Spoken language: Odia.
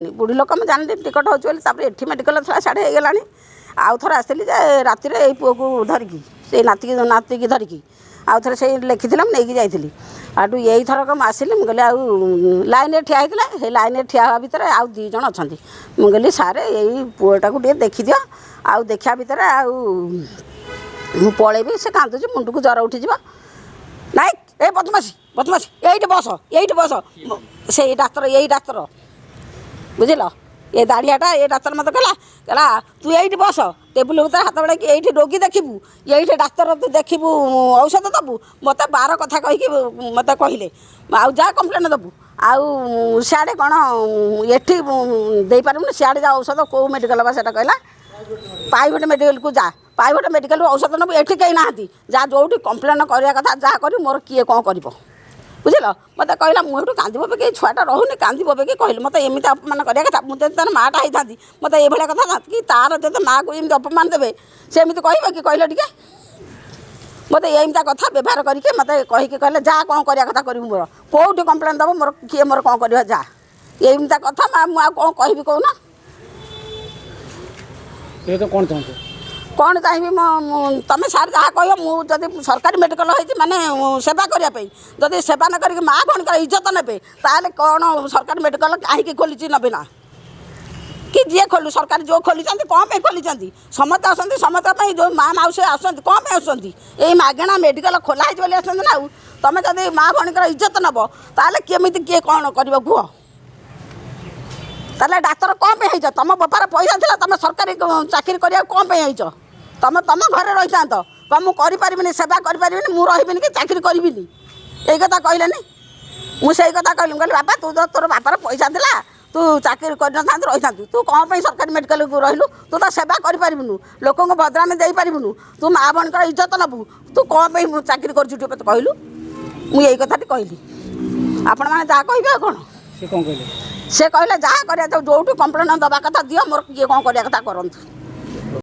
ବୁଢ଼ୀ ଲୋକ, ମୁଁ ଜାଣିଲି ଟିକଟ ହେଉଛି ବୋଲି। ତାପରେ ଏଠି ମେଡ଼ିକାଲ ଥିଲା, ସିଆଡ଼େ ହେଇଗଲାଣି। ଆଉ ଥରେ ଆସିଥିଲି ଯେ ରାତିରେ ଏଇ ପୁଅକୁ ଧରିକି, ସେଇ ନାତିକି, ନାତିକି ଧରିକି ଆଉ ଥରେ ସେଇ ଲେଖିଥିଲା, ମୁଁ ନେଇକି ଯାଇଥିଲି। ଆଠୁ ଏଇଥରକ ମୁଁ ଆସିଲି, ମୁଁ କହିଲି ଆଉ ଲାଇନ୍ରେ ଠିଆ ହେଇଥିଲା। ସେଇ ଲାଇନ୍ରେ ଠିଆ ହେବା ଭିତରେ ଆଉ 2 ଜଣ ଅଛନ୍ତି। ମୁଁ କହିଲି, ସାର୍, ଏଇ ପୁଅଟାକୁ ଟିକେ ଦେଖିଦିଅ, ଆଉ ଦେଖିବା ଭିତରେ ଆଉ ମୁଁ ପଳେଇବି, ସେ କାନ୍ଦୁଛି, ମୁଣ୍ଡକୁ ଜ୍ୱର ଉଠିଯିବ। ନାଇଁ, ଏ ବଦମାସି ବଦମାସି, ଏଇଠି ବସ, ଏଇଠି ବସ। ସେଇ ଡାକ୍ତର, ଏଇ ଡାକ୍ତର, ବୁଝିଲ, ଏ ଦାଢ଼ିଆଟା, ଏ ଡାକ୍ତର ମୋତେ କହିଲା, କହିଲା ତୁ ଏଇଠି ବସ, ଟେବୁଲ ଭିତରେ ହାତ ବଢ଼ାଇକି ଏଇଠି ରୋଗୀ ଦେଖିବୁ, ଏଇଠି ଡାକ୍ତର ତୁ ଦେଖିବୁ, ଔଷଧ ଦେବୁ। ମୋତେ ବାର କଥା କହିକି ମୋତେ କହିଲେ, ଆଉ ଯାହା କମ୍ପ୍ଲେନ୍ ଦେବୁ, ଆଉ ସିଆଡ଼େ କ'ଣ ଏଠି ଦେଇପାରିବୁନି, ସିଆଡ଼େ ଯା। ଔଷଧ କେଉଁ ମେଡ଼ିକାଲ ବା ସେଇଟା କହିଲା, ପ୍ରାଇଭେଟ୍ ମେଡ଼ିକାଲକୁ ଯା, ପ୍ରାଇଭେଟ୍ ମେଡ଼ିକାଲରୁ ଔଷଧ ନେବୁ, ଏଠି କେହି ନାହାନ୍ତି। ଯାହା ଯେଉଁଠି କମ୍ପ୍ଲେନ୍ କରିବା କଥା ଯାହା କରିବୁ, ମୋର କିଏ କ'ଣ କରିବ, ବୁଝିଲ, ମୋତେ କହିଲା। ମୁଁ ଏଠୁ କାନ୍ଦି ପକେଇ, ଛୁଆଟା ରହୁନି, କାନ୍ଦି ପକେଇକି କହିଲି, ମୋତେ ଏମିତି ଅପମାନ କରିବା କଥା? ମୁଁ ଯଦି ତାର ମାଆଟା ହେଇଥାନ୍ତି, ମୋତେ ଏଇଭଳିଆ କଥା କି ତାର ଯଦି ମାଆକୁ ଏମିତି ଅପମାନ ଦେବେ, ସେ ଏମିତି କହିବେ କି? କହିଲେ ଟିକେ, ମୋତେ ଏମିତିଆ କଥା ବ୍ୟବହାର କରିକି ମୋତେ କହିକି କହିଲେ, ଯାହା କ'ଣ କରିବା କଥା କରିବୁ, ମୋର କେଉଁଠି କମ୍ପ୍ଲେନ୍ ଦେବ, ମୋର କିଏ ମୋର କ'ଣ କରିବା, ଯା। ଏମିତିଆ କଥା ମା, ମୁଁ ଆଉ କ'ଣ କହିବି କହୁନ? ଏବେ ତ କ'ଣ ଚାହୁଁଛ? କ'ଣ ଚାହିଁବି ମୁଁ? ତମେ ସାର୍ ଯାହା କହିବ। ମୁଁ ଯଦି ସରକାରୀ ମେଡ଼ିକାଲ ହେଇଛି ମାନେ ସେବା କରିବା ପାଇଁ, ଯଦି ସେବା ନ କରିକି ମା ଭଉଣୀଙ୍କର ଇଜ୍ଜତ ନେବେ, ତାହେଲେ କ'ଣ ସରକାରୀ ମେଡ଼ିକାଲ କାହିଁକି ଖୋଲିଛି ନବୀନ କି ଯିଏ ଖୋଲୁ? ସରକାର ଯେଉଁ ଖୋଲିଛନ୍ତି, କ'ଣ ପାଇଁ ଖୋଲିଛନ୍ତି? ସମସ୍ତେ ଆସନ୍ତି ସମସ୍ତଙ୍କ ପାଇଁ। ଯେଉଁ ମା ମାଉସୀ ଆସୁଛନ୍ତି, କ'ଣ ପାଇଁ ଆସୁଛନ୍ତି? ଏଇ ମାଗଣା ମେଡ଼ିକାଲ ଖୋଲା ହେଇଛି ବୋଲି ଆସୁଛନ୍ତି ନା। ଆଉ ତମେ ଯଦି ମା ଭଉଣୀଙ୍କର ଇଜ୍ଜତ ନେବ, ତାହେଲେ କେମିତି କିଏ କ'ଣ କରିବ କୁହ? ତାହେଲେ ଡାକ୍ତର କ'ଣ ପାଇଁ ହେଇଛ? ତମ ବାପାର ପଇସା ଥିଲା, ତମେ ସରକାରୀ ଚାକିରି କରିବାକୁ କ'ଣ ପାଇଁ ହେଇଛ? ତମେ ତମ ଘରେ ରହିଥାନ୍ତ। କଣ ମୁଁ କରିପାରିବିନି, ସେବା କରିପାରିବିନି, ମୁଁ ରହିବିନି କି ଚାକିରି କରିବିନି, ଏଇ କଥା କହିଲେନି? ମୁଁ ସେଇ କଥା କହିଲି। ମୁଁ କହିଲି, ବାପା, ତୁ ତ ତୋର ବାପାର ପଇସା ଥିଲା, ତୁ ଚାକିରି କରିନଥାନ୍ତୁ, ରହିଥାନ୍ତୁ, ତୁ କ'ଣ ପାଇଁ ସରକାରୀ ମେଡ଼ିକାଲକୁ ରହିଲୁ? ତୁ ତ ସେବା କରିପାରିବୁନୁ, ଲୋକଙ୍କୁ ବଦନାମି ଦେଇପାରିବୁନୁ, ତୁ ମା ଭଉଣୀଙ୍କର ଇଜ୍ଜତ ନେବୁ, ତୁ କ'ଣ ପାଇଁ ଚାକିରି କରୁଛୁ ଟିକେ ମତେ କହିଲୁ? ମୁଁ ଏଇ କଥାଟି କହିଲି। ଆପଣମାନେ ଯାହା କହିବେ ଆଉ କ'ଣ। ସେ କ'ଣ କହିଲେ? ସେ କହିଲେ, ଯାହା କରିବା, ଯେଉଁଠୁ କମ୍ପ୍ଲେନ୍ ଦେବା କଥା ଦିଅ, ମୋର କିଏ କ'ଣ କରିବା କଥା କରନ୍ତୁ।